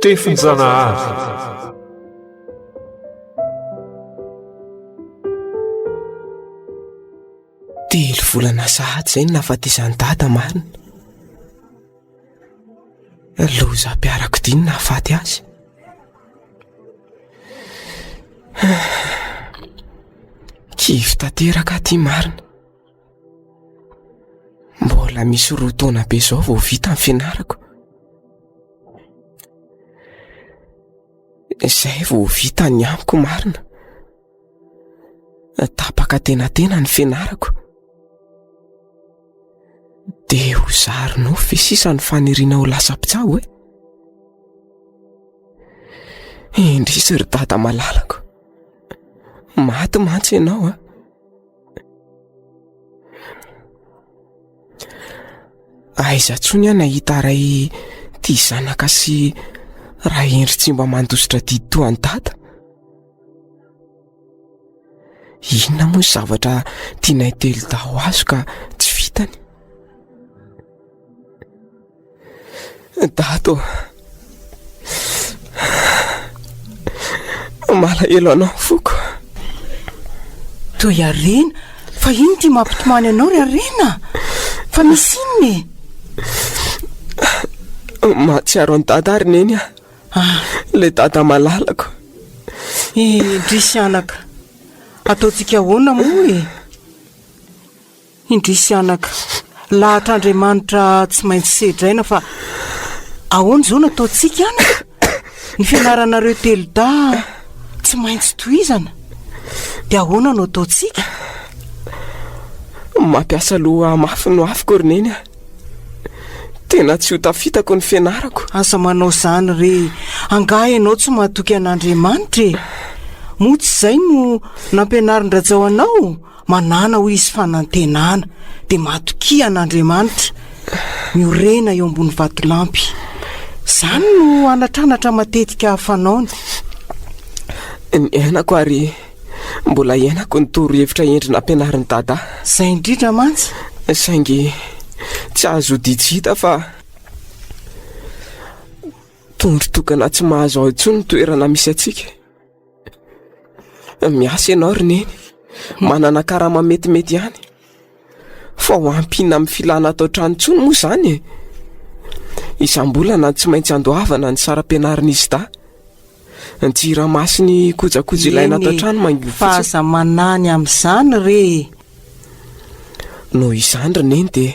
Tefinjanahary. Telo volana sahady izay no nahafatesan'i Dada marina. Lozam-piarakodia no nahafaty azy. Kivy tanteraka aho ity marina. Mbola misy roa taona be izao vao vita ny fianarako. Izay vao vita ny amiko marina. Tapaka tenatena ny fianarako. Dia ho zary nofy sisa ny faniriana ho lasa mpitsabo e. Indrisy ry dada malalako. Maty mantsy ianao a. Aiza tsony aho nahita ray tia zanaka sy ray hendry tsy mba mandositra didy toa an'i dada. Inona moa ny zavatra tianay telo dahy ho azo ka tsy vitany? Dada ô, malahelo anao ny foko. Toy Harena, fa inona ity mampitomany anao ry Harena? Fa misy inona e? Mahatsiaro an'i Dada ary Neny aho. Ah. Ilay dada malalako. Indrisy anaka. Ataontsika ahoana moa e? Indrisy anaka. Lahatr'Andriamanitra tsy maintsy sedraina fa ahoana izao no ataontsika anaka? Ny fianaranareo telodahy tsy maintsy tohizana. Dia ahoana no ataontsika? Mampiasa loha mafy no afiko ry Neny a. Tena tsy ho tafitako ny fianarako. Aza manao izany re! Angaha ianao tsy matoky an'Andriamanitra e? Moa tsy izay no nampianarin-dRajao anao? Manàna hoy izy fanantenana, dia matokia an'Andriamanitra. Miorena eo ambony vatolampy. Izany no anatranatra matetika fanaony. Niainako ary Mbola iainako ny torohevitra hendry nampianarin'i Dada. Izay indrindra mantsy. Saingy tsy azo odian-tsy hita fa tondro tokana tsy mahazo ao intsony ny toerana misy antsika. Miasa ianao ry Neny, manana karama metimety ihany. Fa ho ampiana amin'ny filana ato an-trano intsony moa izany e! Isam-bolana tsy maintsy andoavana ny saram-pianaran'izy dahy. Ny jirama sy ny kojakoja ilaina ato an-trano manginy Fa fotsiny. aza manahy ny amin'izany re e! Noho izany ry Neny dia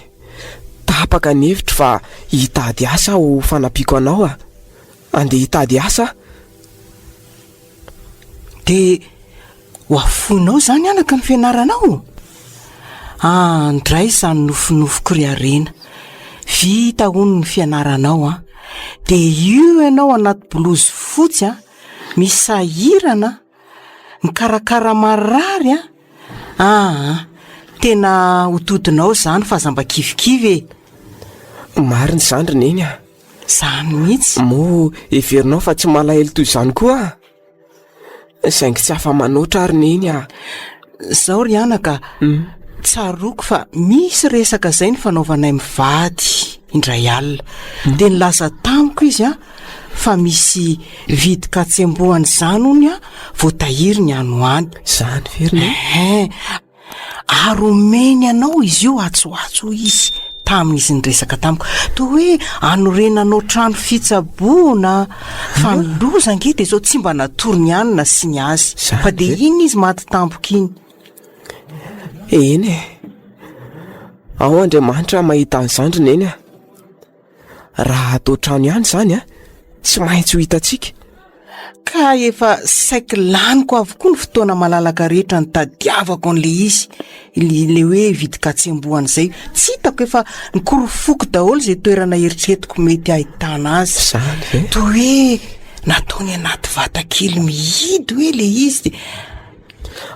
tapaka ny hevitro fa hitady asa aho ho fanampiako anao a! Andeha hitady asa aho. Dia ho afoinao izany anaka ny fianaranao? Andray izany nofinofiko ry Harena. Vita hono ny fianaranao an. Dia io ianao anaty bolozy fotsy an, misy sahirana an, mikarakara marary an. Aa, tena ho todinao izany fa aza mba kivikivy e. Marina izany ry Neny a. Izany mihitsy. Moa heverinao fa tsy malahelo toy izany koa aho? Saingy tsy afa-manoatra ary Neny a! Izao ry anaka, tsaroako fa misy resaka izay nifanaovanay mivady indray alina. Dia nilaza tamiko izy an, fa misy vidin-katsembohana izany hono an, voatahiriny any ho any. Izany ve ry Neny? Ehe. Ary omeny anao izy io atsy ho atsy hoy izy tamin'izy niresaka tamiko. Toa hoe anorenanao trano fitsaboana fa ny loza ange dia izao tsy mba natorony ihany nasiany azy fa dia iny izy maty tampoka iny. Eny e! Ao Andriamanitra mahita an'izany ry Neny a! Raha ato an-trano ihany izany a, tsy maintsy ho hitantsika. Ka efa saiky laniko avokoa ny fotoana malalaka rehetra nitadiavako an'ilay izy, ilay hoe vidin-katsembohana izay. Tsy hitako, efa nikorofoko daholo izay toerana eritreretiko mety ahitana azy. Izany ve? Toa hoe nataony anaty vata kely mihidy hoe ilay izy dia.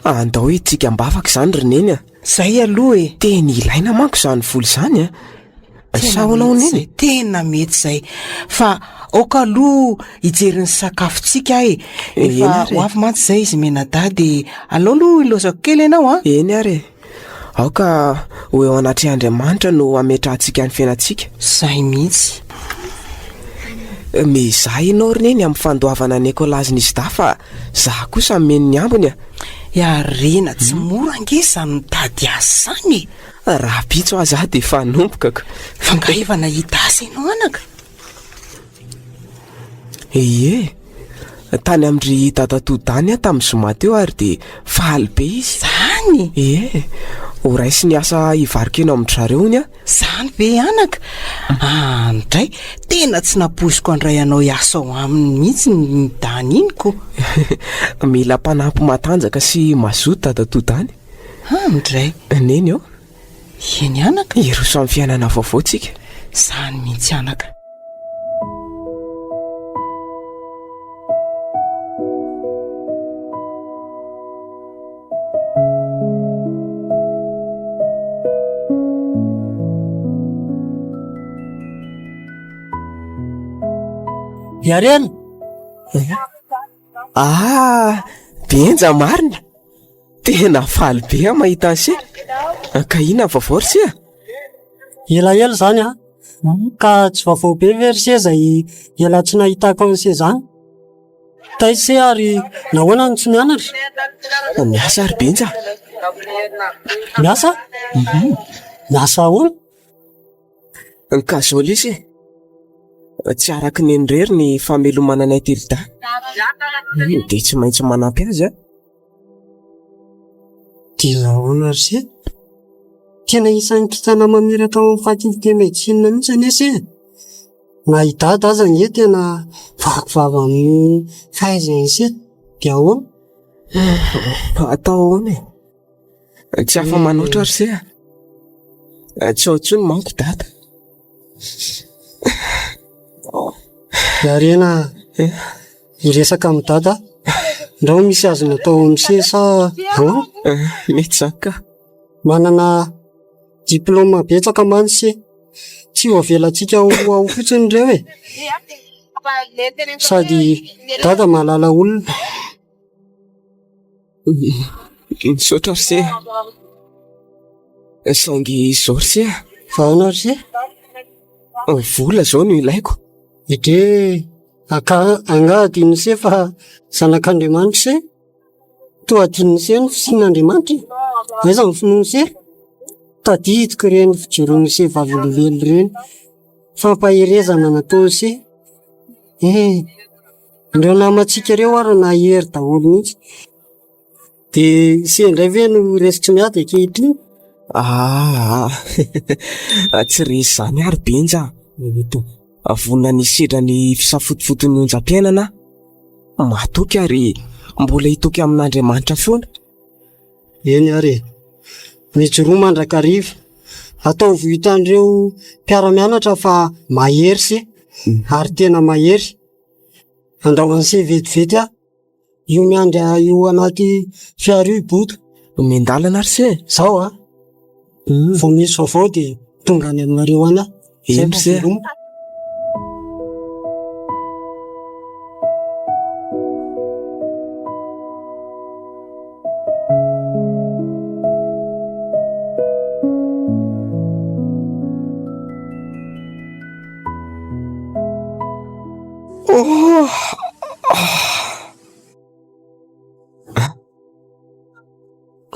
Andao hiditsika am-bavaka izany ry Neny a! Zay aloha e! Tena ilaina manko izany vola izany a! Tena Sa ahoana hono mety iny? zay, tena mety zay. Fa Aoka aloha hijery ny sakafontsika aho e. Eny Efa ary e. ho avy mantsy izay izy mianadahy dia aleo aloha ilaozako kely ianao an. Eny ary e. Aoka ho eo anatrehan'Andriamanitra no hametrahantsika ny fiainantsika. Izay mihitsy. Mizaha ianao ry neny amin'ny fandoavana ny ekolazin'izy dahy fa za kosa mino ny ambiny a. Iarena, tsy mora ange izany mitady asa izany e. Rahampitso aza aho dia efa hanomboka ko. Fa nga efa nahita asa ianao anaka? Ie, tany amin-dry dadatoa Dany aho tamin'ny zoma teo ary dia faly be izy. Zany? Ie, ho raisiny asa hivaron-kena ao amin-dry zareo hono aho. Zany ve anaka? Any indray, tena tsy nampoiziko handray anao hiasa ao aminy mihitsy ny Dany iny ko. Mila mpanampy matanjaka sy mazoto dadatoa Dany. Any indray. Neny ô. Eny anaka. Hiroso amin'ny fiainana vaovao tsika. Zany mihitsy anaka. Iarena. Ah, Benja marina. Tena faly be aho mahita an'i se. Ka inona ny vaovao ry se a? Elaela izany an. Ka tsy vaovao be ve ry se izay ela tsy nahitako an'i se izany? Taiza se ary nahoana no tsy mianatra? Miasa ry Benja. Miasa? Miasa ahoana? Ny casual izy e. Tsy araky ny irery ny famelomana anay Tilda. Dia tsy maintsy manampy azy aho. Dia ahoana ry se? Tena isan'ny kintana mamiratra ao amin'ny faculté médecine mihitsy anie se e. Na i Dada aza ange tena vaky vava amin'ny fahaizan'i se. Dia ahoana? Atao ahoana e? Tsy afa-manoatra ry se a. Tsy ao intsony manko Dada. Iarena hiresaka amin'i Dada aho. Ndrao misy azony atao amin'i se sa ahoana? Mety izany ka. Manana diplaoma betsaka mantsy se. Tsy ho avelantsika ho ao fotsiny ireo e. Sady Dada mahalala olona. Misaotra ry se a. Saingy izao ry se a. Fa ahoana ry se? Vola izao no ilaiko. Edrey e, aka- angaha adinon'i se fa zanak'Andriamanitra se? Toa adinon'i se ny fisian'Andriamanitra e? Aiza ny finoan'i se? Tadidiko ireny fijoroan'i se vavolombelona ireny, fampaherezana nataon'i se. Eh! Ireo namantsika ireo ary nahery daholo mihitsy. Dia ise indray ve no resy tsy miady ankehitriny? Aa, tsy resy izany ary Benja a. Vonona ny hisedra ny fisafotofoton'ny onjam-piainana aho. Matoky ary mbola hitoky amin'Andriamanitra foana. Eny ary e. Mijoroa mandrakariva. Ataovy ho hitan'ireo mpiara-mianatra fa mahery se, ary tena mahery. Andao anse vetivety aho. Io miandry ahy io anaty fiara io i Bodo. Omen-dalana ry se. Zao a. Vao misy vaovao dia tonga any aminareo any aho. Zay Eny ry se. veloma.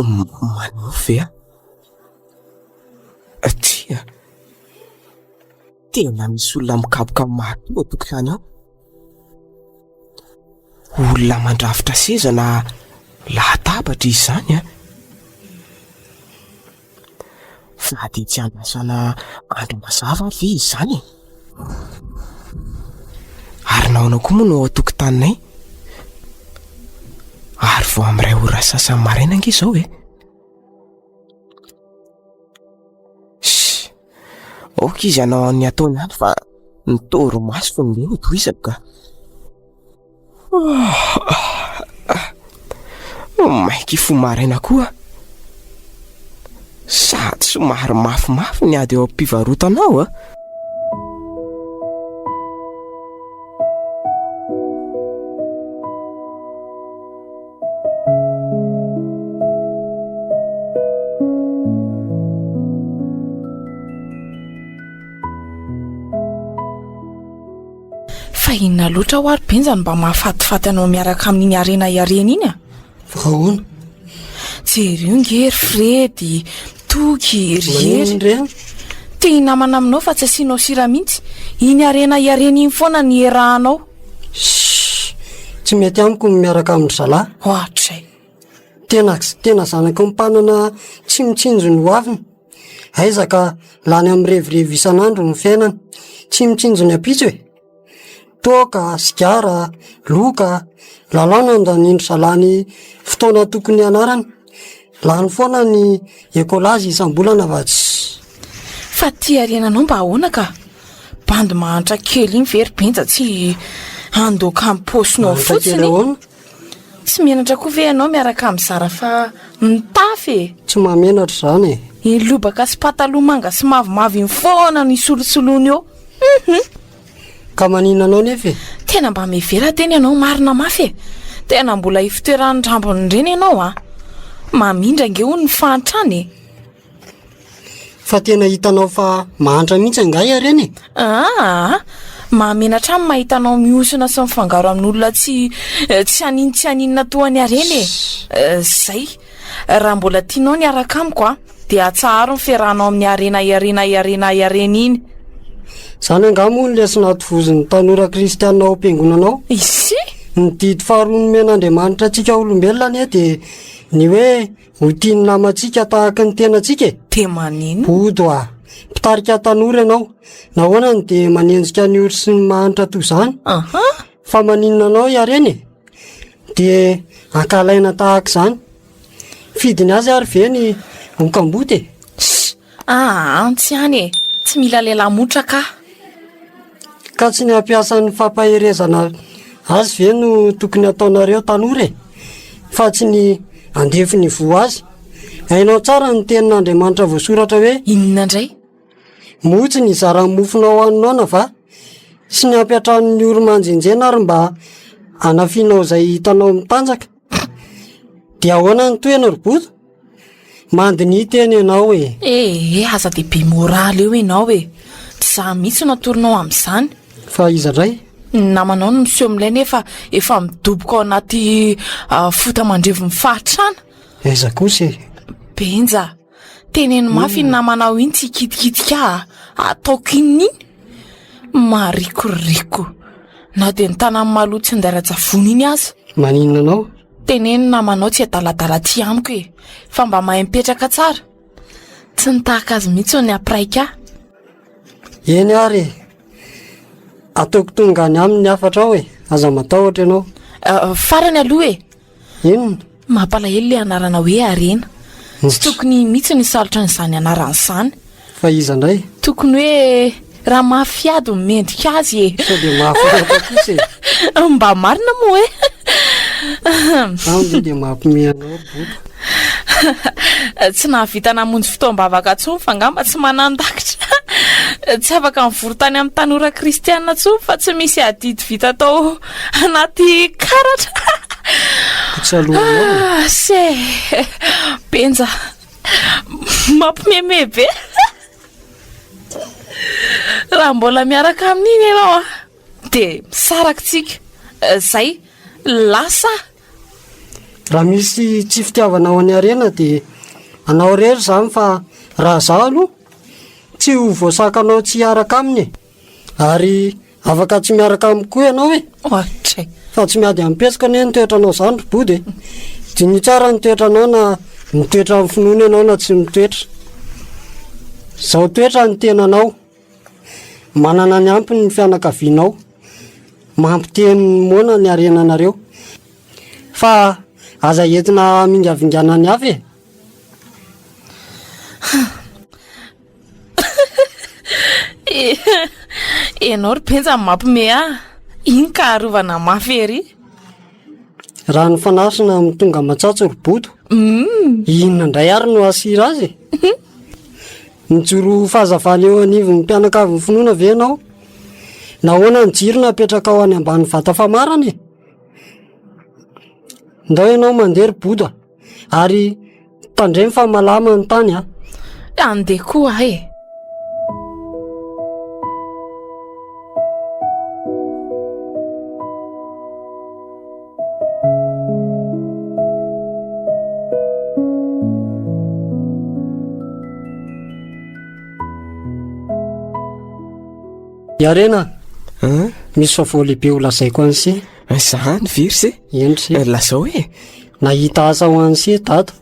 Manofy ve aho? Tsia. Tena misy olona mikapoka marteau ao an-tokotany ao. Olona mandrafitra seza na latabatra izy izany an. Fa dia tsy andrasana andro mazava ary ve izy izany e? Ary nahoana koa moa no ao an-tokotaninay? Ary vao amin'ny iray ora sasany maraina ange izao e! Shh! Aoka izy hanao ny ataony ihany fa ny torimasoko no ndeha hotohizako ka. Mainka hifoha maraina koa aho. Sady somary mafimafy ny ady eo am-pivarotana ao a. Inona loatra hoa ry Benja no mba mahafatifaty anao miaraka amin'iny harena iharena iny a? Fa ahoana? Jereo nge ry Fredy, Toky, ry Hery. Maninona ireny? Te hinamana aminao fa tsy asianao sira mihitsy. Iny harena iharena iny foana no iarahanao. Shh! Tsy mety amiko ny miaraka amin-dry zalahy. Ohatrizay. Tena tena zanaky ny mpanana tsy mitsinjo ny hoaviny. Aiza ka lany amin'ny revirevy isan'andro ny fiainana. Tsy mitsinjo ny ampitso e. Toaka, sigara, loka, lalao no andanian-dry zalahy ny fotoana tokony hianarana. Lany foana ny écolage isam-bolana fa tsy. Fa ty harenanao mba ahoana ka? Bandy mahantra kely iny ve ry Benja tsy handoaka ny paosinao Mahantra kely fotsiny? ahoana? Tsy menatra koa ve ianao miaraka amin'i Zara fa mitafy e? Tsy mahamenatra izany e. Iny lobaka sy pataloha manga sy mavomavo iny foana no isolosoloany eo. Hum. Ka maninona anao nefa e? Tena mba mihevera tena ianao marina mafy e! Tena mbola ifotoeran'ny rambony ireny ianao a! Mamindra ange hono ny fahantrana e! Fa tena hitanao fa mahantra mihitsy angaha iareny e? Aa! Mahamenatra ahy ny mahita anao mihosona sy mifangaro amin'olona tsy tsy hanin-tsy haninona toa an'i Harena e! Zay! Raha mbola tianao ny hiaraka amiko a, dia atsaharo ny fiarahanao amin'i Harena Iarena Iarena Iarena iny. Izany angaha moa ny lesona atovozin'ny tanora kristiana ao am-piangonana ao? Isy! Ny didy faharoa nomen'Andriamanitra antsika olombelona anie dia ny hoe ho tia ny namantsika tahaka ny tenantsika e! Dia maninona? Bodo a! Mpitarika tanora ianao, nahoana no dia manenjika ny ory sy ny mahantra toy izany? Aha! Fa maninona anao i Harena e? Dia ankahalaina tahaka izany. Fidiny azy ary ve ny ho kamboty e? Ss! Aa, tsy any e! Tsy mila lehilahy motraka aho. Ka tsy ny hampiasa ny fampaherezana azy ve no tokony hataonareo tanora e? Fa tsy ny handefy ny voa azy. Hainao tsara ny tenin'Andriamanitra voasoratra hoe. Inona indray? Moa tsy nizara ny mofonao ho an'ny noana va? Sy ny hampiantrano ny ory manjenjena ary mba hanafianao izay hitanao mitanjaka? Dia ahoana ny tohiny ry Bodo? Mandiniha tena ianao e! Ee, aza dia be moraly eo ianao e! Tsy izaho mihitsy no atoronao amin'izany. Fa iza indray? Ny namanao no miseho milay nefa efa midoboka ao anaty fota-mandrevon'ny fahantrana. Aiza kosa e? Benja, teneno mafy iny namanao iny tsy hikitikitika ahy a! Ataoko inona iny? Marikoriko. Na dia ny tanan'i Malou tsy andaira-javona iny aza. Maninona anao? Teneno namanao tsy adaladala aty amiko e! Fa mba mahay mipetraka tsara. Tsy ny tahaka azy mihitsy no niampiraika ahy. Eny ary e! Ataoko tonga any aminy ny hafatrao e! Aza matahotra ianao. Farany aloha e! Inona? Mampalahelo ilay anarana hoe Harena. Tsy tokony mihitsy ny hisalotra an'izany anarana izany. Fa iza indray? Tokony hoe Ramafiady no mendrika azy e. Sao dia mahafinaritra kosa e. Mba marina moa e. Zany ve dia mampiomehy anao ry Bodo? Tsy nahavita namonjy fotoam-bavaka intsony fa angamba tsy manan-dakitra. Tsy afaka nivory tany amin'ny tanora kristiana intsony fa tsy misy adidy vita tao anaty karatra. Ko tsy alohanao e. Ah, se. Benja. Mampimeme be. Raha mbola miaraka amin'iny ianao a, dia misaraka tsika. Zay, lasa aho. Raha misy tsy fitiavana ao an'i Harena dia anao irery izany fa raha izaho aloha tsy ho voasakanao tsy hiaraka aminy e. Ary afaka tsy miaraka amiko koa ianao e. Ohatray. Fa tsy miady amin'ny pesoka anie ny toetranao izany ry Bodo e. Diniho tsara ny toetranao na mitoetra amin'ny finoana ianao na tsy mitoetra. Izao toetra ny tenanao. Manana ny ampy ny fianakavianao. Mampiteny ny moana ny harenanareo. Fa aza entina hamingavingana ny hafa e. Ianao ry Benja no mampime ahy. Iny ka arovana mafy ery. Raha ny fanasina no tonga matsatso ry Bodo, inona indray ary no hasira azy e? Mijoro ho fahazavana eo anivon'ny mpianakavin'ny finoana ve ianao? Nahoana ny jiro no apetrakao any ambany vata famarana e? Ndao ianao mandeha ry Bodo a! Ary tandremo fa malama ny tany a! Andeha koa aho e! Iarena, misy vaovao lehibe ho lazaiko an'se. Zany ve ry se? Eny ry se. Lazao e. Nahita asa ho an'se dada.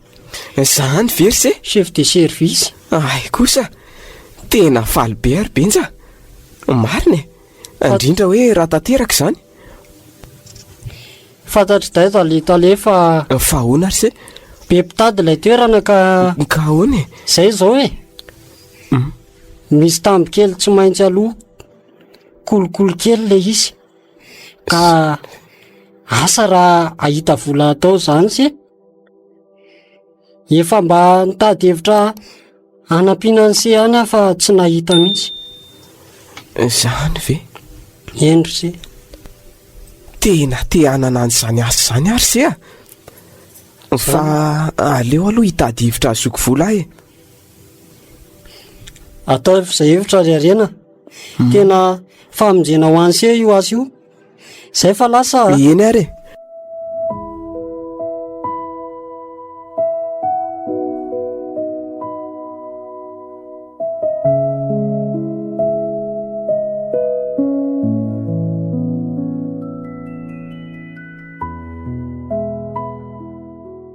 Zany ve ry se? Chef de service. Ay kosa, tena faly be aho ry Benja. Marina e. Indrindra hoe raha tanteraka izany. Fantatr'i Dada le tale fa. Fa ahoana ry se? Be mpitady ilay toerana ka. Ka ahoana e? Zay izao e. Misy tamby kely tsy maintsy aloa. Kolikoly kely le izy. Ka asa raha ahita vola atao izany se. Efa mba nitady hevitra hanampiana an'i se ihany aho fa tsy nahita mihitsy. Izany ve? Eny ry se. Tena te hanana an'izany asa izany aho ry se a! Fa aleo aloha hitady hevitra hahazoako vola aho e. Ataovy izay hevitra ry Harena. Tena famonjena ho an'i se io asa io. Zay fa lasa a. Eny ary e.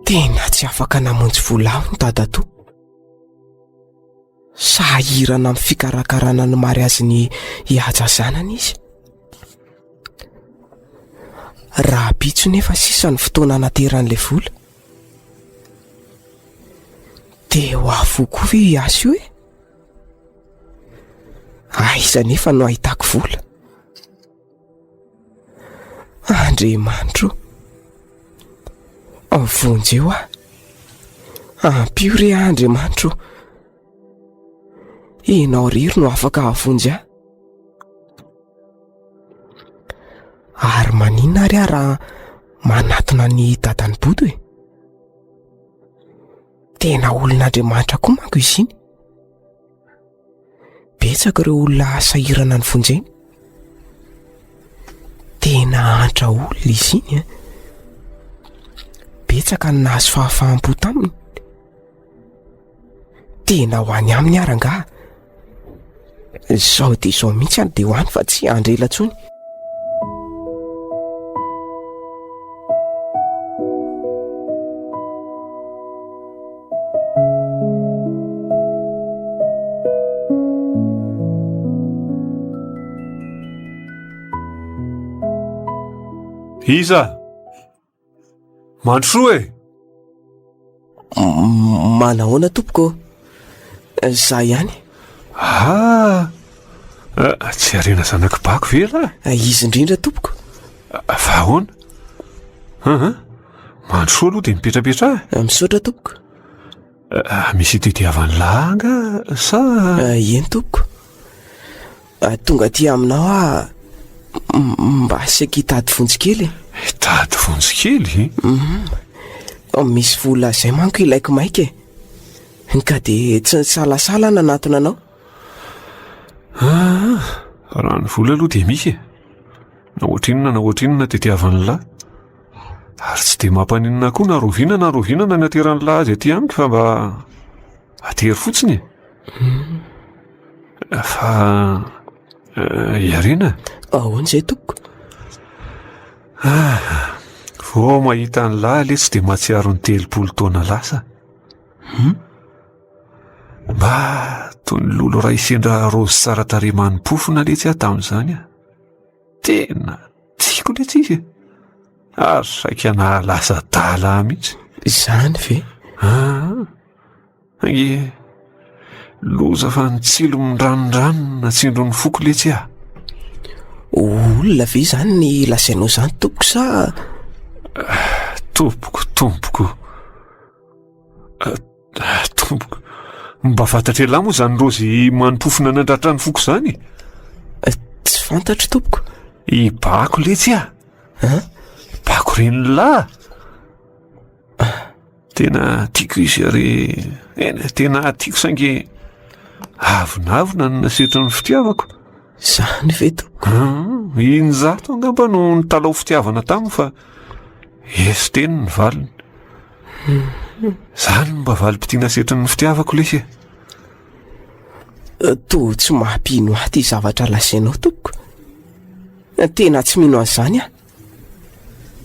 Tena tsy afaka namonjy vola aho ny dadatoa. Sahirana amin'ny fikarakarana ny mariazin'i Ihaja zanany izy. Rahampitso nefa sisa ny fotoana anateran'ilay vola. Dia ho avy koa ve io asa io e? Aiza nefa no ahitako vola? Andriamanitro ô, vonjeo aho. Ampio re aho Andriamanitro ô. Ianao irery no afaka hahavonjy ahy. Ary maninona ary aho raha manatona ny dadan'i Bodo e? Tena olon'Andriamanitra koa manko izy iny. Betsaka ireo olona sahirana ny vonjeny. Tena antra olona izy iny eh. Betsaka ny nahazo fahafaham-po taminy. Tena ho any aminy ary angaha. Izao dia izao mihitsy any dia ho any fa tsy handre ela intsony. Iza? Mandrosoa e! Manahoana tompoko? Za ihany. Ah! Eh, tsy harena zanak'i Bako ve lah? Izy indrindra tompoko. Fa ahoana? Hum, mandrosoa aloha dia mipetrapetraha. Eh, misaotra tompoko. Eh, misy itediavan'ny lahy angaha sa? Eh, eny tompoko. Tonga aty aminao aho mba saika hitady vonjy kely e. Hitady vonjy kely? Mhm. Misy vola izay manko ilaiko maika e. Ka dia tsy nisalasala nanatona anao. Ah, raha ny vola aloha dia misy e. Na ohatrinona na ohatrinona tetiavan'ny lahy. Ary tsy dia mampaninona koa na roviana na roviana na nateran'ny lahy azy aty amiko fa mba atery fotsiny e. Hmm. Fa eh, Iarina? Ahoana izay tompoko? Ah, vao mahita ny lahy le tsy dia mahatsiaro ny 30 taona lasa. Hmm? Mba toy ny lolo iray sendra raozy tsara tarehy manim-pofona letsy aho tamin'izany a. Tena tiako letsy izy e. Ary saika nahalasa adala ahy mihitsy. Izany ve? Ah, ange loza fa ny tsilo mindranondranona natsindron'ny foko letsy aho. Olona ve izany ny lazainao izany tompoko sa? Tompoko, tompoko. Tompoko, mba fantatr'ialahy moa izany raozy manim-pofona nandratra ny foko izany e? Eh, tsy fantatro tompoko. I Bako letsy a! Hein? Bako renilahy! Tena tiako izy ary eny, tena tiako saingy avonavona no nasetrin'ny fitiavako. Izany ve tompoko? Ah, injato angamba no nitalao fitiavana taminy fa eso teny ny valiny. Izany no mba valim-pitia nasetrin'ny fitiavako lesy e. Toa tsy mampino ahy ity zavatra lazainao tompoko. Tena tsy mino an'izany aho.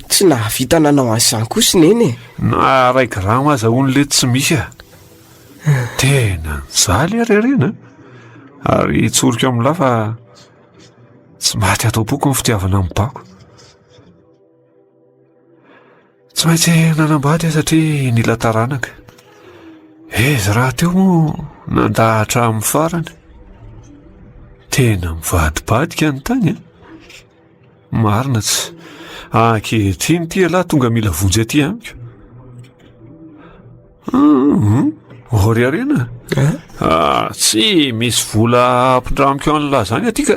Tsy nahavita nanao an'izany kosa i Neny e. Na iray grama aza hono letsy tsy misy a. Tena nijaly aho ry Harena a. Ary tsoriko amin'lah fa tsy maty ato am-poko ny fitiavana an'i Bako. Tsy maintsy nanambady aho satria nila taranaka. Izy rahateo moa nandà hatramin'ny farany. Tena mivadibadika ny tany a. Marina tsy. Ankehitriny ity ialahy tonga mila vonjy aty amiko. Hum, oh ry Harena. Ah, tsy misy vola ampindramiko an'lah zany aty ka.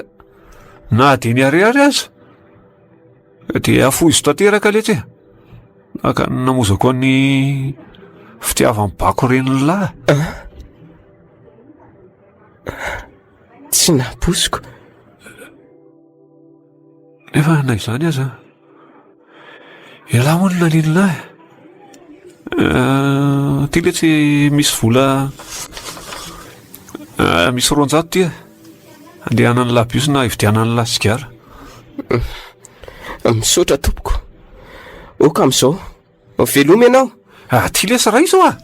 Na dia ny ariary aza. Dia afoizo tanteraka letsy e. Naka ny namozako an'ny fitiavan'i Bako renin'lah. Tsy nampoiziko. Nefa na izany aza, ialahy moa no naninona ahy. Eh, ty letsy misy vola eh, misy 200 ty e. Andehanan'ny la bus na hividianan'ny la sigara. Misaotra tompoko. Ok amin'izao. Veloma ianao. Ah, ty lesy raiso ah.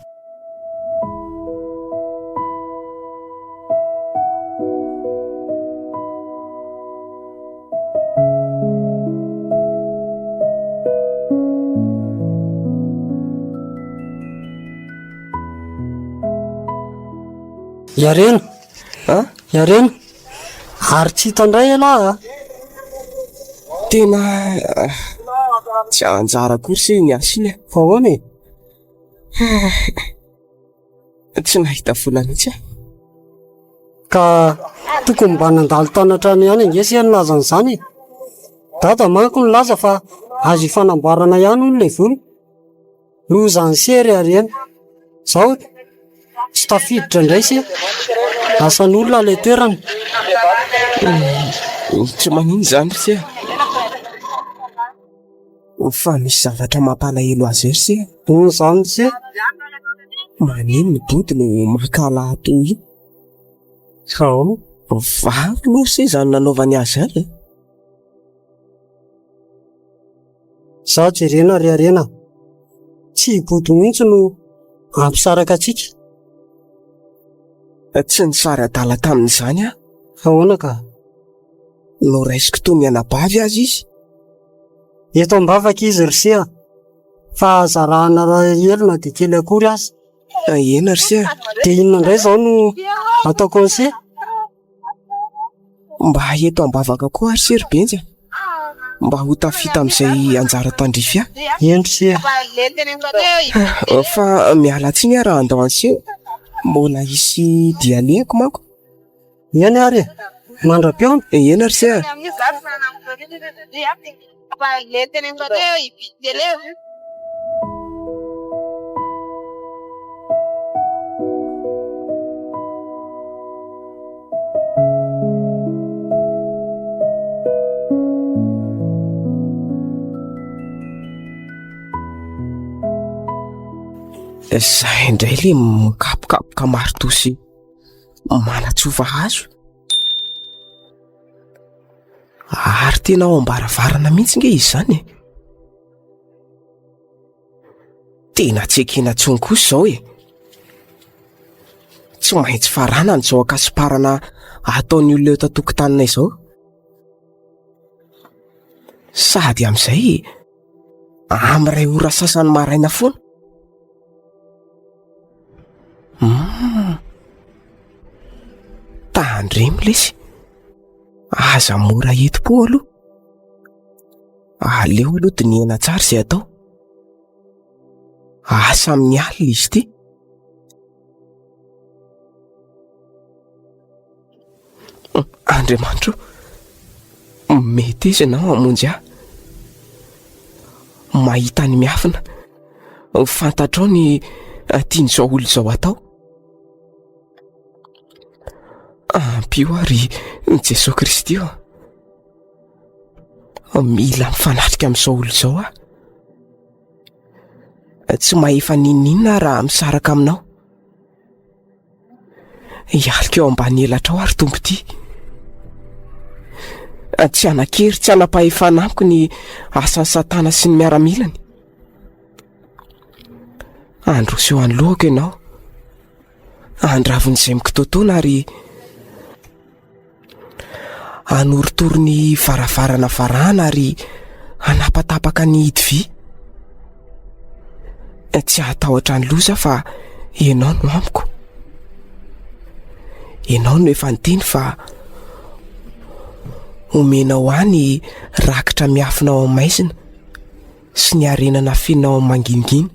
Iarena. An? Iarena. Ary tsy hita indray ialahy a! Tena tsy anjara akory se ny ahy iny a! Fa ahoana e? Tsy nahita vola mihitsy aho. Ka tokony mba nandalo tany an-trano ihany ange se nilaza an'izany e! Dada manko nilaza fa azo ifanamboarana ihany hono ilay vola. Lozan'i se ry Harena. Zao tsy tafiditra indray se. Lasan'olona ilay toerana. Tsy maninona izany ry se a. Fa misy zavatra mampalahelo azy ry se a. Inona izany ry se? Maninona i Body no mankahala ahy toy io? Sao? Vary moa ry se izany nanaovany azy izany e. Izaho jerena ry Harena a! Tsy i Bodo mihitsy no hampisaraka antsika. Tsy nisary adala tamin'izany aho. Ahoana ka? Noraisiko toy ny anabavy aza izy. Eto am-bavaka izy ry se a! Fa aza arahana elo na dia kely akory aza. Eny ry se a! Dia inona indray izao no ataoko an'i se? Mba eto am-bavaka koa ary se ry Benja, mba ho tafita amin'izay anjara tandrify ahy. Eny ry se a. Fa miala tsiny aho raha handao an'i se, mbola hisy dia alehako manko. Eny ary e, mandra-pihaona. Eny ry se a. Zay indray le mikapokapoka maritoa sy manatsofa hazo. Ary tena ao am-baravarana mihitsy nge izy izany e. Tena tsy ekena intsony kosa izao e. Tsy maintsy faranana izao ankasiparana ataon'ny olona eto an-tokotaninay izao. Sady amin'izay amin'ny iray ora sasany maraina foana. Hum. Tandremo lesy. Aza mora entim-po aloha. Aleo aloha dinihana tsara izay atao. Asa amin'ny alina izy ity. Andriamanitro, meteza ianao hamonjy ahy. Mahita ny miafina, fantatrao ny tian'izao olona izao atao. Ampio aho ry Jesoa Kristy ô. Mila mifanatrika amin'izao olona izao aho. Tsy mahefa n'inon'inona aho raha misaraka aminao. Hialika eo ambany elatrao aho ry Tompo ity. Tsy hanan-kery, tsy hanam-pahefana amiko ny asan'i Satana sy ny miaramilany. Handroso eo anoloako ianao. Handravon'izay mikitoatoana ary hanorotoro ny varavarana varahana ary hanapatapaka ny hidy vy. Tsy hahatahotra ny loza fa ianao no amiko. Ianao no efa niteny fa omenao ahy ny rakitra miafina ao amin'ny maizina sy ny harena nafenina ao amin'ny mangingina.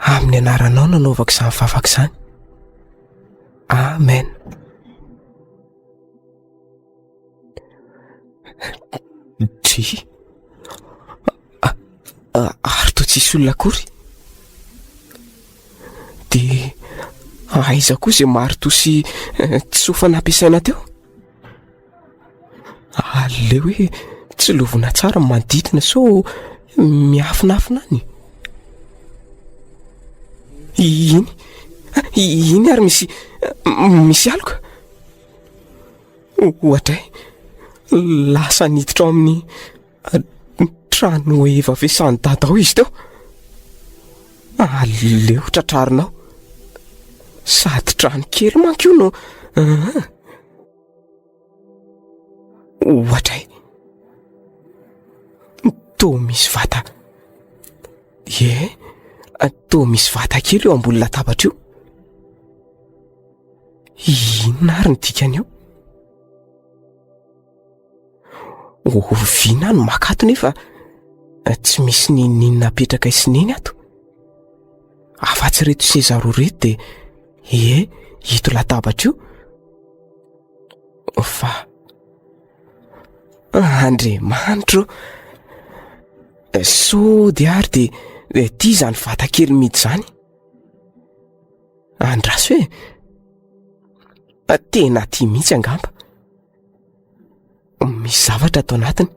Amin'ny anaranao no anaovako izany vavaka izany. Amen. Dry. Ary toa tsisy olona akory. Dia aiza koa izay maritoa sy eh, tsofa nampiasaina teo? Aleo hoe tsilovina tsara ny manodidina sao miafinafina any. Iny, iny ary misy, misy aloka. Ohatray, lasa niditra ao amin'ny trano eva fiasan'i dada ao izy teo. Aleo tratrarina ao. Sady trano kely manko io no... Ohatray. Toa misy vata. Ie, toa misy vata kely eo ambony latabatra io. Inona ary ny dikany eo? Oviana no maka ato nefa tsy misy n'inon'inona apetrakay sy neny ato. Afa-tsy ireto seza roa ireto dia ie, ito latabatra io. Fa Andriamanitro ô, sao dia ary dia ity izany vata kely mihidy izany. Andraso e! Tena aty mihitsy angamba. Misy zavatra ato anatiny.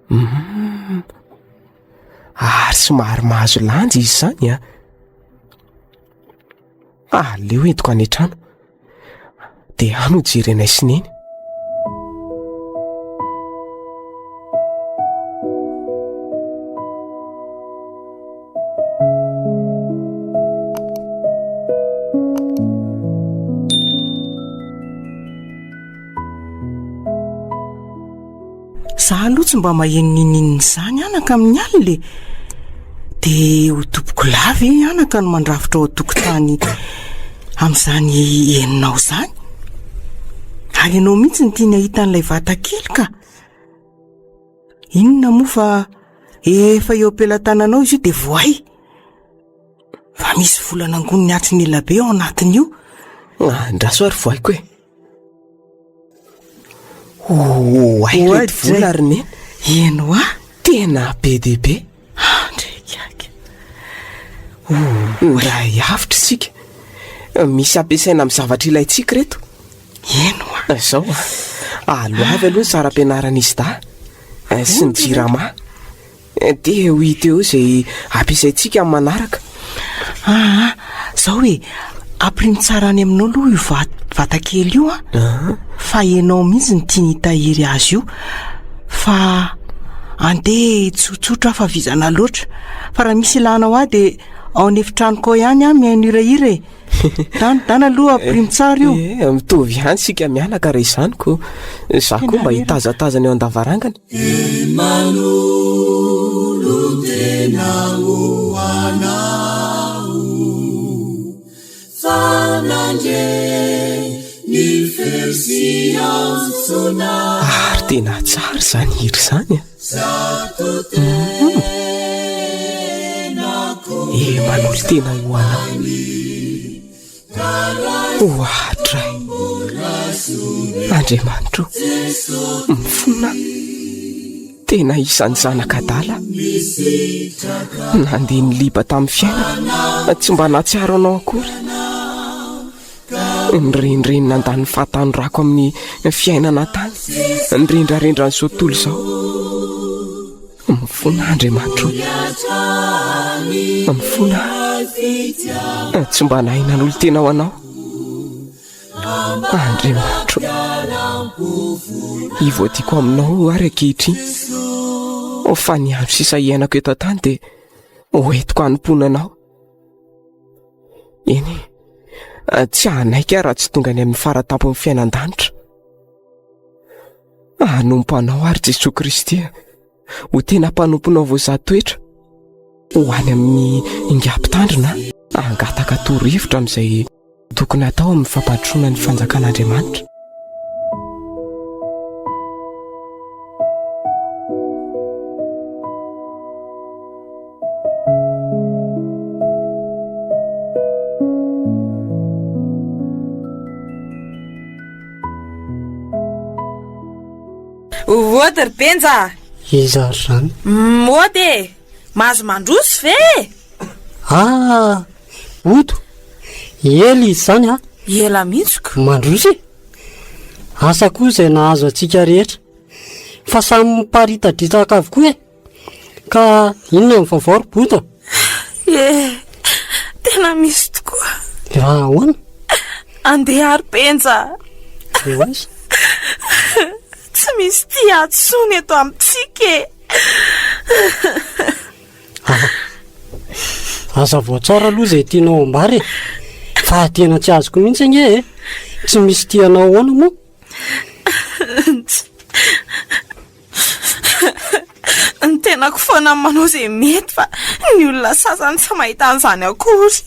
Hum. Ary somary mahazo lanja izy izany an. Aleo entiko any an-trano. Dia any ho jerenay sy neny. Za aloha tsy mba maheno ninininona izany anaka amin'ny alina e. Dia ho tompoko lahy ve anaka no mandrafitra ao an-tokotany amin'izany henonao izany? Ary ianao mihitsy no tiany hahita an'ilay vata kely ka. Inona moa fa efa eo am-pelatananao izy io dia voay. Fa misy vola nangoniny hatry ny ela be ao anatin'io. Andraso ary voaiko e. Oay reto vola ry neny. Eny hoa. Tena be dia be. Andrekiaka. Ndray avotra isika. Misy ampiasaina amin'ny zavatra ilaintsika ireto. Eny hoa. Izao a. Aloavy aloha ny saram-pianaran'izy dahy sy ny jirama. Dia ho hita eo izay ampiasaintsika amin'ny manaraka. Aa, zao e, ampirimo tsara any aminao aloha io va- vata kely io an. Fa ianao mihitsy no tiany hitahiry azy io. Fa andeha tsotsotra aho fa vizana loatra. Fa raha misy ilanao ahy dia ao an'efitranoko ao ihany aho mihaino hirahira e. Dana, dana aloha ampirimo tsara io. Eh, mitovy ihany isika mianaka raha izany ko. Za koa mba hitazatazana eo an-davarangana. Ary tena tsara izany hira izany a. E manolo-tena ho anao. Oadray. Andriamanitro, mifona aho. Tena isan'ny zanaka adala. Nandeha niliba tamin'ny fiainana, tsy mba nahatsiaro anao akory. Nirenireny nandany ny fahatanorako amin'ny fiainana tany, nirendrarendra an'izao tontolo izao. Mifona Andriamanitro. Mifona. Tsy mba nahay nanolo-tena ho anao. Andriamanitro. Ivoadiako aminao ary ankehitriny fa ny andro sisa iainako eto an-tany dia hoentiko hanompoana anao. Eny e, tsy hanaiky aho raha tsy tonga any amin'ny fara-tampon'ny fiainan-danitra. Hanompo anao ary Jesoa Kristy ho tena mpanomponao voazaha toetra ho any amin'ny ingahy mpitandrina hangataka torohevitra amin'izay tokony hatao amin'ny fampandrosoana ny fanjakan'Andriamanitra. Mody ry Benja a! Iza ary izany? Mody e! Mahazo mandroso ve e? Ah! Bodo! Ela izy izany a! Ela mihitsy ko! Mandroso e! Asa koa izay nahazo antsika rehetra fa samy miparitadritaka avokoa e! Ka inona ny vaovao ry Bodo? Ie, tena misy tokoa. Raha ahoana? Andeha ary Benja. Dia ho aiza? Tsy misy tia ahy intsony eto amintsika e. Ah, hazavao tsara aloha izay tianao ambara e. Fa tena tsy azoko mihitsy ange e. Tsy misy tia anao ahoana moa? Ny tenako foana no manao izay mety fa ny olona sasany tsy mahita an'izany akory.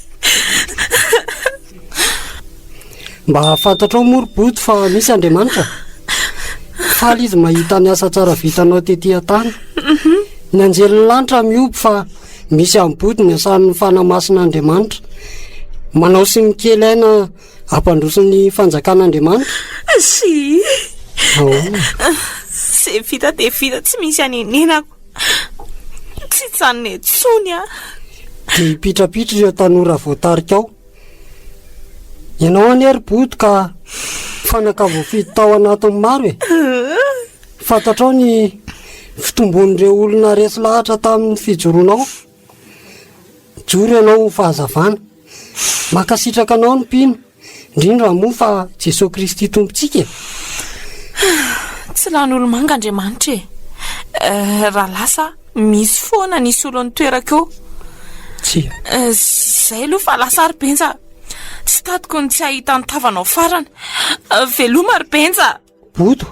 Mba fantatrao moa ry Bodo fa misy Andriamanitra? Faly izy mahita ny asa tsara vitanao tety an-tany. Ny anjelin'ny lanitra mihoby fa misy amin'i Bodo ny asan'ny Fanahy Masin'Andriamanitra. Manao sy mikely aina Hampandroso ny fanjakan'Andriamanitra. Sy. Ahoana? Izay vita dia vita tsy misy anenenako. Tsy hijanona intsony aho. Dia hipitrapitra ireo tanora voatarika ao. Ianao anie ry Bodo ka fanaka voafidy tao anatin'ny maro e. Fantatrao ny fitombon'ireo olona resy lahatra tamin'ny fijoroanao. Mijoro ianao ho fahazavana. Mankasitraka anao ny mpino, indrindra moa fa Jesoa Kristy Tompontsika e! Tsy lany olo-manga Andriamanitra e! Raha lasa aho, misy foana ny hisolo ny toerako eo. Tsia. Zay aloha fa lasa ry Benja. Tsy tadiko ny tsy hahita ny tavanao farany. Veloma ry Benja! Bodo!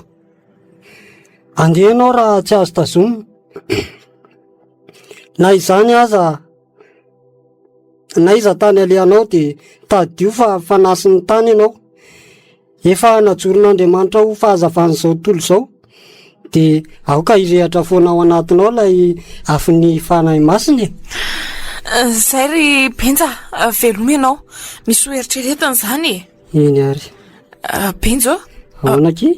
Andeha ianao raha tsy azo tazomina. Na izany aza, n'aiza tany alehanao dia tadidio fa fanasin'ny tany ianao. Efa najoron'Andriamanitra ho fahazavan'izao tontolo izao, dia aoka hirehatra foana ao anatinao ilay afon'ny Fanahy Masina e. Zay ry Benja, veloma ianao. Misy ho eritreretina izany e. Eny ary. Benjo ô. Ahoana akia?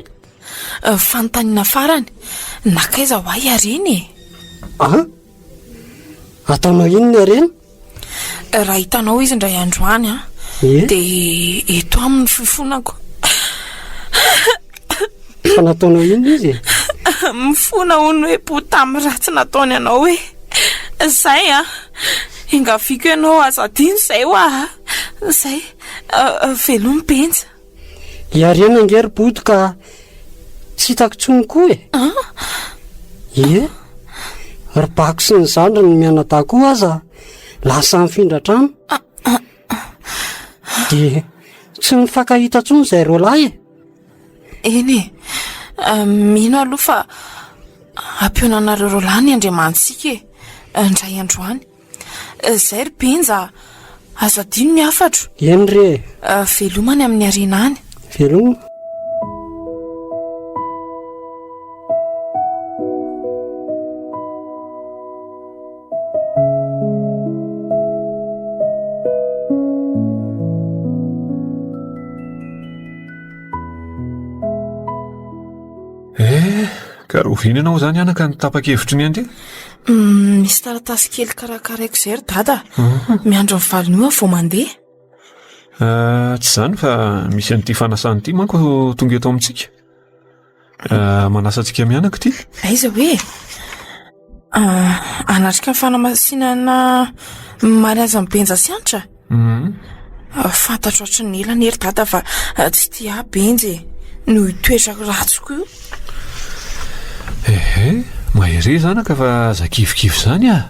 Fanontaniana farany, nankaiza ho ahy Harena e? An? Ataonao inona i Harena? Raha hitanao izy indray andro any an, dia eto aminy ny fifonako. Fa nataonao inona izy e? Mifona hono hoe po tamin'ny ratsy nataony anao hoe. Zay an! Engaviako ianao aza adino izay hoa! Zay. Veloma Benja. I Harena ange ry Bodo ka tsy hitako intsony koa e. Ie. Ry Bako sy ny zandriny mianadahy koa aza lasa nifindra trano. Dia tsy nifankahita intsony izay roalahy e. Eny e. Mino aloha fa hampihaona anareo roalahy ny Andriamanitsika e. Indray andro any. Zay ry Benja a! Aza adino ny hafatro. Eny re e! Veloma any amin'ny harena any. Veloma. Eh, ka rahoviana ianao izany anaka no tapa-kevitry ny handeha? Misy taratasy kely karakaraiko izay ry dada. Miandry ny valiny io aho vao mandeha. Ah, tsy izany fa misy an'ity fanasana ity manko tonga eto amintsika. Ah, manasa antsika mianaka ity. Aiza hoe? Hanatrika ny fanamasinana mariazin'i Benja sy Hanitra? Fantatro hatry ny ela anie ry dada fa tsy tia ahy Benja e, noho io toetrako ratsiko io. Ehe, mahereza anaka fa aza kivikivy izany ah.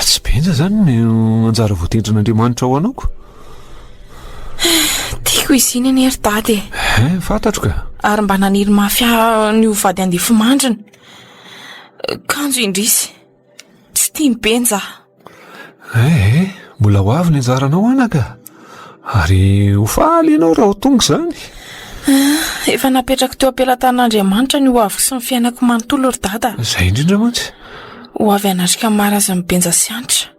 Tsy Benja izany no anjara voatendrin'Andriamanitra ho anao ko. Tiako izy iny anie ry dada e. Eh, fantatro ka. Ary mba naniry mafy ahy ny ho vady andefimandriny. Kanjo indrisy, tsy tian'i Benja aho. Eh, eh, mbola ho avy ny anjaranao anaka. Ary ho faly ianao raha ho tonga izany. Eh, efa napetrako teo am-pelatanan'Andriamanitra ny ho aviko sy ny fiainako manontolo ry dada. Izay indrindra mantsy. Ho avy hanatrika ny marazan'i Benja sy Hanitra.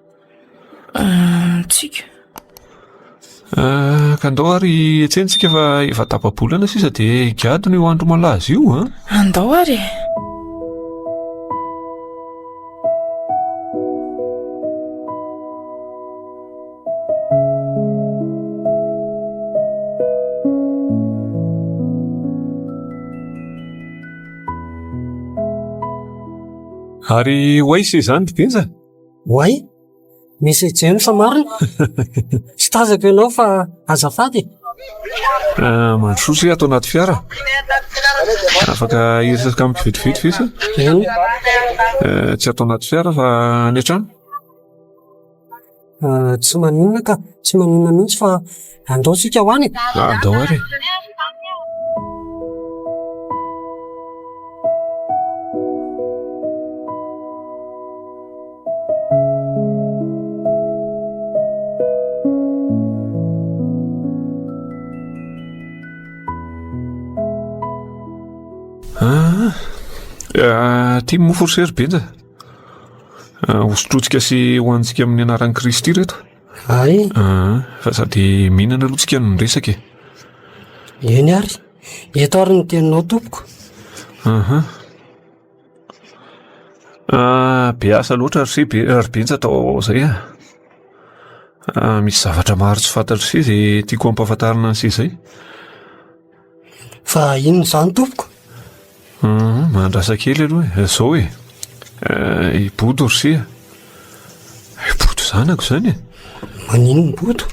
Tsika. Eh, ka andao ary hetsentsika fa efa tapa-bolana sisa dia higadona io andro malaza io an. Andao ary e. Ary ho aiza izany ry Benja? Oay! Misy James marina? Tsy tazako ianao fa azafady e! Ah, mandrosoa se ato anaty fiara. Afaka hiresaka amiko vetivety ve se? Eny. Eh, tsy ato anaty fiara fa any an-trano. Ah, tsy maninona ka, tsy maninona mihitsy fa andao isika ho any e. Ah, andao ary e. Ah, ah, ty mofo ry sery Benja. Ah, hosotrointsika sy hohanintsika amin'ny anaran'i Kristy ireto. Ay. Ah, fa sady mihinana aloha tsika no miresaka e. Eny ary. Eto ary ny teninao tompoko. Aha. Ah, be asa loatra ry se be ry Benja tao zay a. Ah, misy zavatra maro tsy fantatry se zay tiako hampahafantarina an'se zay. Fa inona izany tompoko? Mhm, mahandrasa kely aloha e. Zao e. Eh, i Bodo ry se. I Bodo zanako izany e. Maninona Bodo?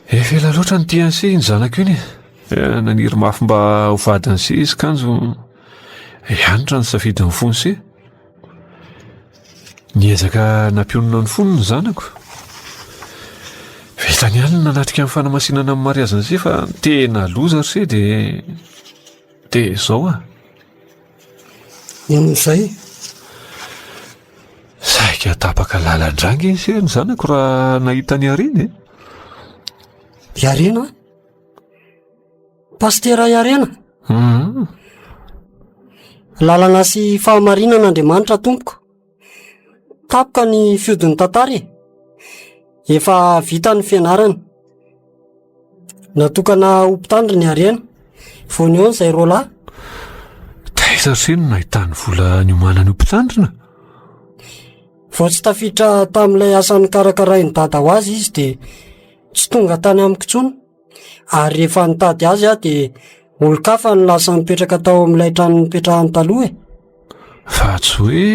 Efa ela loatra no tia an'se iny zanako iny e. Eh, naniry mafy mba ho vadin'se izy kanjo hianatra ny safidin'ny fony se. Niezaka nampionona ny fony ny zanako. Vitany ihany ny nanatrika ny fanamasinana ny mariazin'i se fa tena loza ry se de de izao ah. Inona izay? Saika tapaka lalan-drà ange se ny zanako raha nahita an'i Harena e. I Harena? Pasitera i Harena? Mhm. Lalana sy fahamarinana Andriamanitra tompoko. Tapoka ny fiodin'ny tantara e. Efa vita ny fianarana. Natokana ho mpitandro ny harena. Vao nihaona izay roalahy. Taiza ry se no nahitany vola niomanany ho mpitandrina? Vao tsy tafiditra tamin'ilay asa nokarakarain'i dada ho azy izy dia tsy tonga tany amiko intsony. Ary rehefa nitady azy aho dia olon-kafa no lasa nipetraka tao amin'ilay trano nipetrahany taloha e. Fa tsy hoe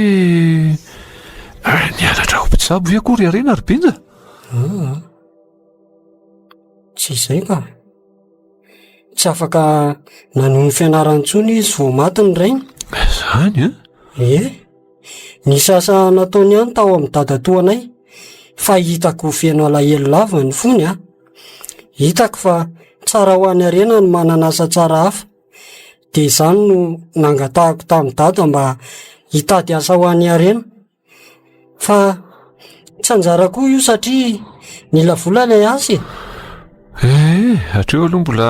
nianatra ho mpitsabo ve akory Harena ry Benja? Aa. Tsy izay ka. Tsy afaka nanohy ny fianarany intsony izy vao maty ny rainy. Izany an? Ie. Nisy asa nataony ihany tao amin'ny dadatoanay fa hitako feno alahelo lava ny fony an. Hitako fa tsara ho an'i Harena ny manana asa tsara hafa. Dia izany no nangatahako tamin'i dada mba hitady asa ho an'i Harena. Fa tsy anjara koa io satria mila vola ilay asa e. Eh, hatreo aloha mbola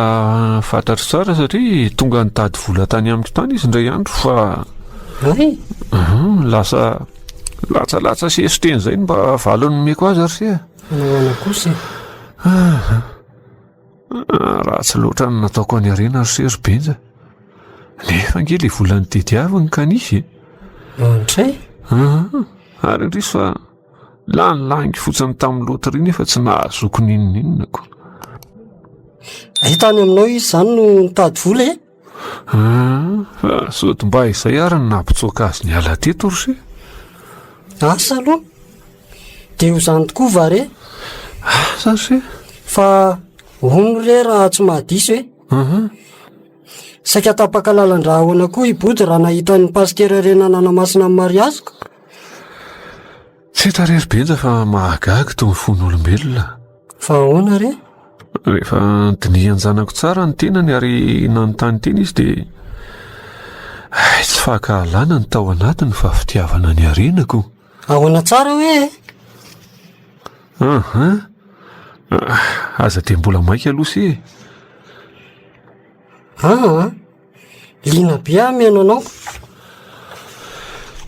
fantatro tsara satria tonga nitady vola tany amiko tany izy indray andro fa Ay. Mhm, lasa latsalatsa sy eso-teny izay no mba valiny nomeko azy ary se. Nahoana kosa e? Ah, Ratsy loatra ny nataoko an'i Harena ry se ry Benja. Nefa ange le vola notediaviny ka nisy e. Andray? Ary indrisy fa lany laingo fotsiny tamin'ny loterie nefa tsy nahazoako n'inon'inona ko. Ay tany aminao izy izany no nitady vola e? Ah, sao dia mba izay ary no nampitsoaka azy niala teto ry se? Asa aloha. Dia ho izany tokoa va re? Asa ry se. Fa hono re raha tsy mahadiso e? Mhm. Saika tapaka lalan-drà ahoana koa i Body raha nahita an'i Pasitera Rena nanamasina ny mariaziko? Tsy hita re ry Benja fa mahagaga itony fon'olombelona. Fa ahoana re? Rehefa dinihan-janako tsara ny tenany ary nanontany tena izy dia hay tsy fankahalana ny tao anatiny fa fitiavana ny harenako. Ahoana tsara hoe e? Aha. Aza dia mbola maika aloha se e. Aa, liana be aho mihaino anao.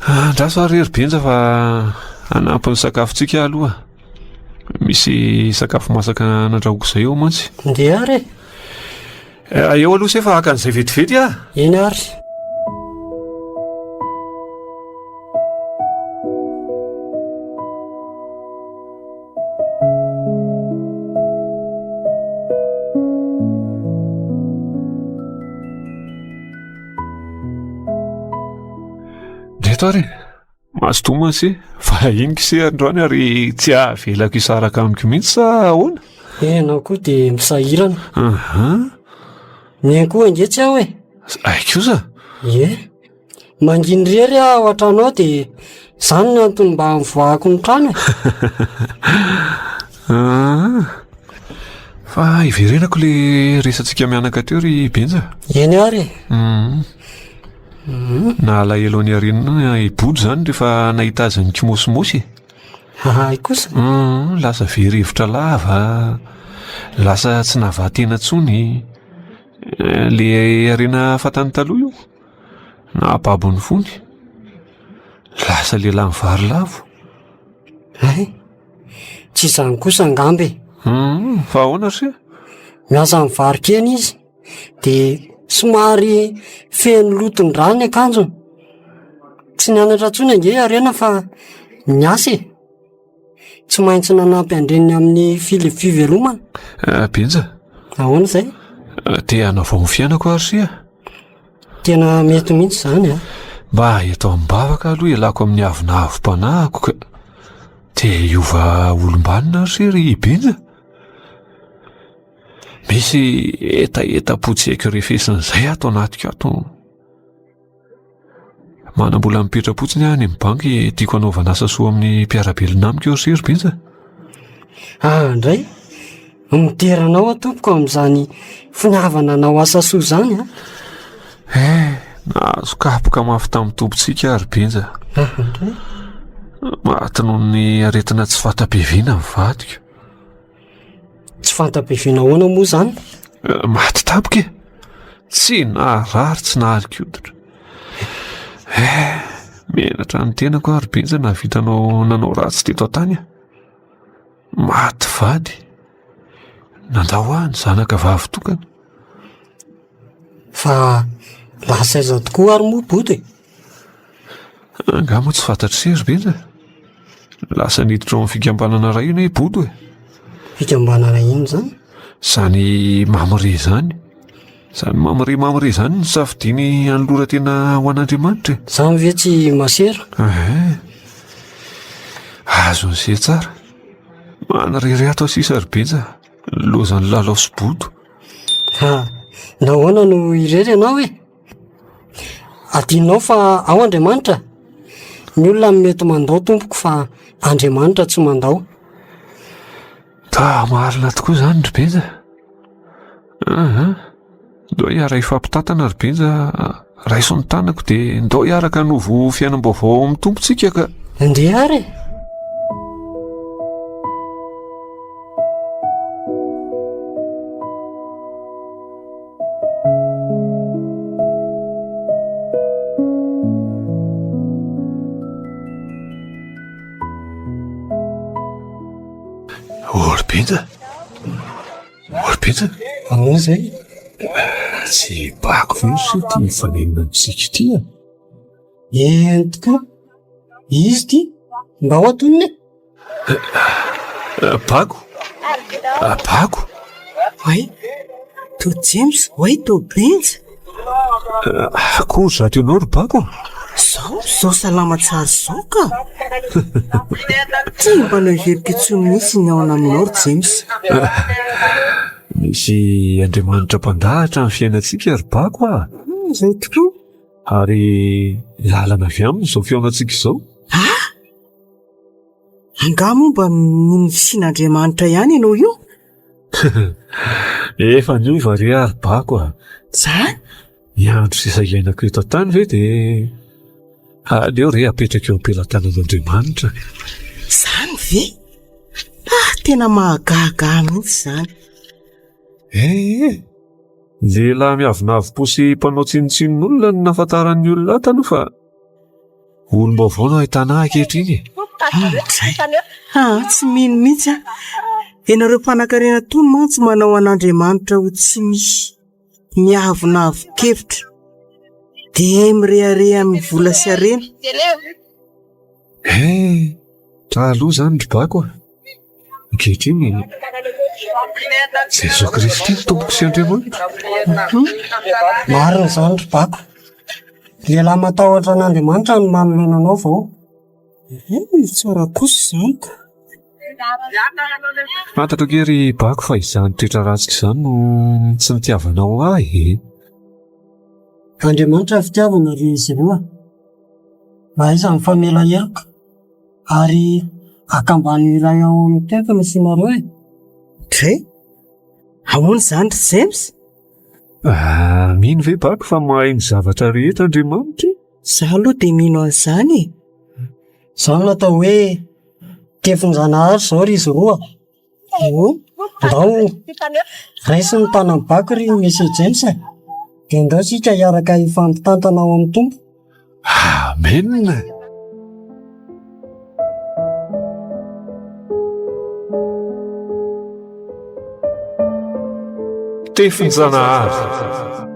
Andraso ary ry Benja fa hanampy ny sakafontsika aho aloha. Misy sakafo masaka nandrahoako izay eo mantsy. Ndeha ary e. Eh, eo aloha se fa haka an'izay vetivety aho. Eny ary. Ndreto ary e! Mazotoa mantsy e! Vahiniko ise androany ary tsy avelako hisaraka amiko mihitsy sa ahoana? Ianao koa dia misahirana. Aha. Neny koa ange tsy aho e. Ay kosa? Ie. Manginy irery aho ao an-trano ao dia izany no antony mba nivoahako ny trano e. Ah, fa hiverenako le resatsika mianaka teo ry Benja. Eny ary e. Mm. Mm. Nalahelo an'i Arina i Bodo izany rehefa nahita azy nikimôsimôsy e. Hay kosa. Mm, lasa very hevitra lava, lasa tsy nahavaha-tena intsony. Eh, le harena fantany taloha io. Nahababo ny fony. Lasa lehilahy mivary lavo. Hay, tsy izany kosa angamba e. Hmm, fa ahoana ry se? Miasa mivaro-kena izy, dia somary feno loton-drà ny akanjony. Tsy nianatra intsony ange i Harena fa niasa e. Tsy maintsy nanampy an-dreniny amin'ny fili- fivelomana. Eh, Benja. Ahoana izay? Eh, te hanavao ny fiainako ary sia. Tena mety mihitsy izany a. Mba eto am-bavaka aloha ialako amin'ny avonavom-panahiko ka. Te hiova olom-banona ary sia ry Benja. Misy hetaheta-po tsy haiko refesina izay ato anatiko ato. Manam-bola mipetra-potsiny aho any amin'ny banky tiako hanaovana asa soa amin'ny mpiara-belona amiko ry ry Benja. Ah, ndray. Midera anao aho tompoko amin'izany finiavana hanao asa soa izany a. Eh, nahazo kapoka mafy tamin'ny tompontsika aho ry Benja. Ah, ndray. Maty noho ny aretina tsy fanta-piaviana ny vadiko. Tsy fanta-piaviana ahoana moa izany? Eh, maty tampoka e. Tsy naharary, tsy naharikoditra. Eh, menatra ny tenako aho ry Benja nahavita anao nanao ratsy teto an-tany aho. Maty vady. Nandao ahy ny zanaka vavy tokana. Fa lasa aiza tokoa ary moa Bodo e? Angaha moa tsy fantatr'i se ry Benja? Lasa niditra ao amin'ny fikambanana iray anie i Bodo e. Fikambanana inona izany? Izany Mamre izany. Izany Mamre Mamre izany no safidiany hanoloran-tena ho an'Andriamanitra e. Izany ve tsy masera? Ehe. Azon'i se tsara. Manirery ato sisa ry Benja. Lozan'ny lalao sy Bodo. Ha, nahoana no irery ianao e? Adinonao fa ao Andriamanitra? Ny olona no mety mandao tompoko fa Andriamanitra tsy mandao. Da marina tokoa izany ry Benja. Aha. Ndao hiara hifampitantana ry Benja, raiso ny tanako dia ndao hiaraka hanovo fiainam-baovao ao amin'ny Tompo tsika ka. Ndeha ary e. Orbita Orbita Ahoana izay? Tsy bako ve ry ity mifanenina amintsika ity a? Eny tokoa. Izy ity. Mba ho atonina e. Bako? Bako? Oay, to James, oay to Benja. Akory izato ianao ry Bako a? Zao, zao salama tsara izao ka! Tsy mba noheveriko intsony mihitsy ny haona aminao ry James. Misy Andriamanitra mpandahatra ny fiainantsika ry Bako a! Izay tokoa. Ary lalana avy aminy izao fihaonantsika izao. Ah! Angaha moa mba mino ny fisian'Andriamanitra ihany ianao io? Efa niova re ary Bako a! Zany? Ny andro sisa iainako eto an-tany ve dia aleo re apetraka eo am-pelatanan'Andriamanitra. Zany ve? Ah, tena mahagaga ahy mihitsy izany. Eh eh! Lehilahy miavonavom-po sy mpanao tsinontsinon'olona no nahafantaran'ny olona ahy taloha fa olom-baovao no ahitana ahy ankehitriny e. Andray! Ah, tsy mino mihitsy aho. Ianareo mpanankarena tony mantsy manao an'Andriamanitra ho tsy misy. Miavonavon-kevitra. Dia mirehareha amin'ny vola sy harena. Eh, taloha izany ry Bako a. Ankehitriny, Jesoa Kristy no Tompoko sy Andriamanitro. Marina izany ry Bako. Lehilahy matahotra an'Andriamanitra no manoloana anao vao. Eh, tsara kosa izany ka. Fantatro ange ry Bako fa izany toetra ratsiko izany no tsy nitiavanao ahy e. Andriamanitra fitiavana ry izy ireo a. Mahaiza mifamela heloka ary akambano iray ao amin'ny tempo ny sinareo e. Dre, ahoana izany ry James? Ah, mino ve Bako fa mahay ny zavatra rehetra Andriamanitra e? Za aloha dia mino an'izany e. Izao no atao hoe tefin-janahary izao ry izy roa. Oh, ndao raiso ny tanan'i Bako ry Monsieur James e. Dia ndao isika hiaraka hifampitantana ao amin'ny Tompo. Amen. Tefin-janahary.